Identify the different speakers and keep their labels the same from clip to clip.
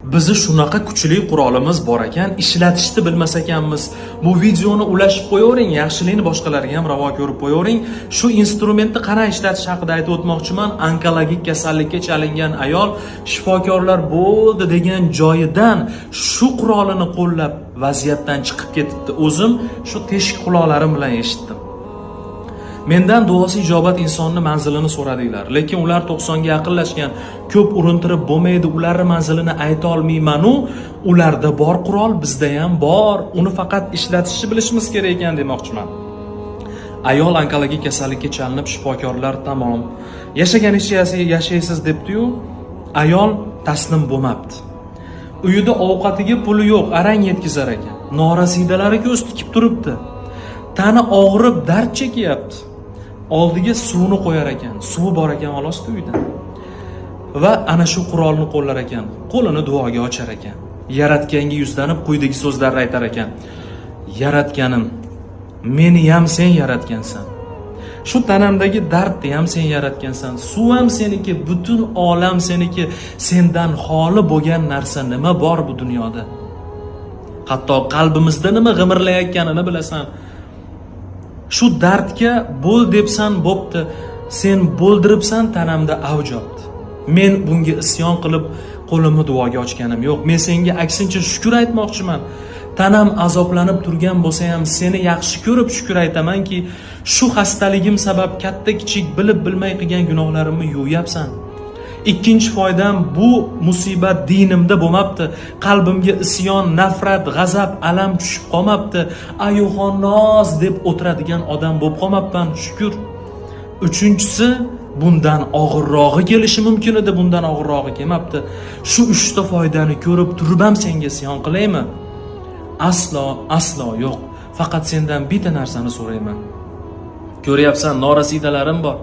Speaker 1: Bizni shunaqa kuchli qurolimiz bor ekan, ishlatishni bilmas ekanmiz. Bu videoni ulashib qo'yavering, yaxshilikni boshqalarga ham ravo ko'rib qo'yavering. Shu instrumentni qanday ishlatish haqida aytib o'tmoqchiman. Onkologik kasallikka chalingan ayol shifokorlar bo'ldi degan joyidan shu qurolini qo'llab vaziyatdan chiqib ketibdi. O'zim shu teshik quloqlarim bilan eshitdim. Mendan duosi ijobat insonni manzilini so'radinglar, lekin ular 90 ga yaqinlashgan, ko'p urintirib bo'lmaydi, ularni manzilini ayta olmayman-u, ularda bor qurol bizda ham bor, uni faqat ishlatishni bilishimiz kerak ekan demoqchiman. Ayol onkologik kasallikka chalinib, shifokorlar tamom, yashaganicha yashaysiz debdi-yu, ayol taslim bo'lmabdi. Uyida ovqatiga puli yo'q, arang yetkazar ekan. Norasidalari ko'z tikib turibdi. Tani og'rib dard chekyapti. Oldiga suvni qo'yar ekan. Suvi bor ekan xolosda uyda. Va ana shu qurolni qo'llar ekan. Qo'lini duoga ochar ekan. Yaratganga yuzlanib quyidagi so'zlarni aytar ekan. Yaratganim, meni ham sen yaratgansan. Shu tanamdagi dardni ham sen yaratgansan. Suv ham seniki, butun olam seniki. Sendan xoli bo'lgan narsa nima bor bu dunyoda? Hatto qalbimizda nima g'imirlayotganini bilasan. Shu dardga bo'l debsan, bo'pti. Sen bo'ldiribsan, tanamda avj olibdi. Men bunga isyon qilib qo'limni duoga ochganim yo'q. Men senga aksincha shukr aytmoqchiman. Tanam azoblanib turgan bo'lsa ham seni yaxshi ko'rib shukr aytamanki, shu xastaligim sabab katta kichik bilib bilmay qilgan gunohlarimni yuvayapsan. Ikkinchi foydam, bu musibat dinimda bo'lmabdi. Qalbimga isyon, nafrat, g'azab, alam tushib qolmabdi. Ayuhonnoz deb o'tiradigan odam bo'lib qolmabman, shukr. Uchinchisi, bundan og'irrog'i kelishi mumkin edi, bundan og'irrog'i kelmabdi. Shu uchta foydani ko'rib turib ham senga isyon qilaymi? Aslo, aslo yo'q. Faqat sendan bitta narsani so'rayman. Ko'ryapsan, norasidalarim bor.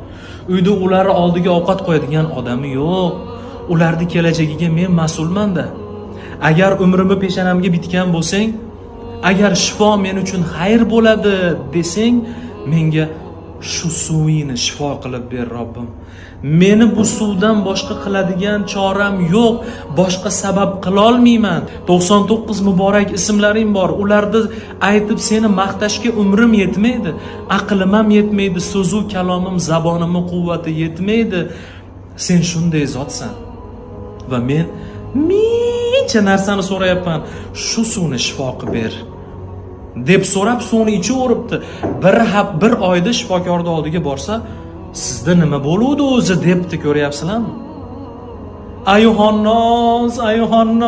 Speaker 1: Uyda ularni oldiga ovqat qo'yadigan odami yo'q. Ularni kelajagiga men mas'ulman-da. Agar umrimni peshonamga bitgan bo'lsang, agar shifo men uchun xayr bo'ladi desang, menga shu suvingni shifo qilib ber, Robbim. Meni bu suvdan boshqa qiladigan choram yo'q, boshqa sabab qilolmayman. 99 muborak ismlaring bor. Ularni aytib seni maqtashga umrim yetmaydi, aqlim ham yetmaydi, so'zu kalomim, zabonimni quvvati yetmaydi. Sen shunday zotsan. Va men mingcha narsani so'rayapman. Shu suvni shifo qilib ber deb so'rab suvni ichaveribdi. Bir oyda shifokorni oldiga borsa, sizda nima bo'luvdi o'zi debdi, ko'ryapsizlarmi? Ayuhonnoz, ayuhonnoz.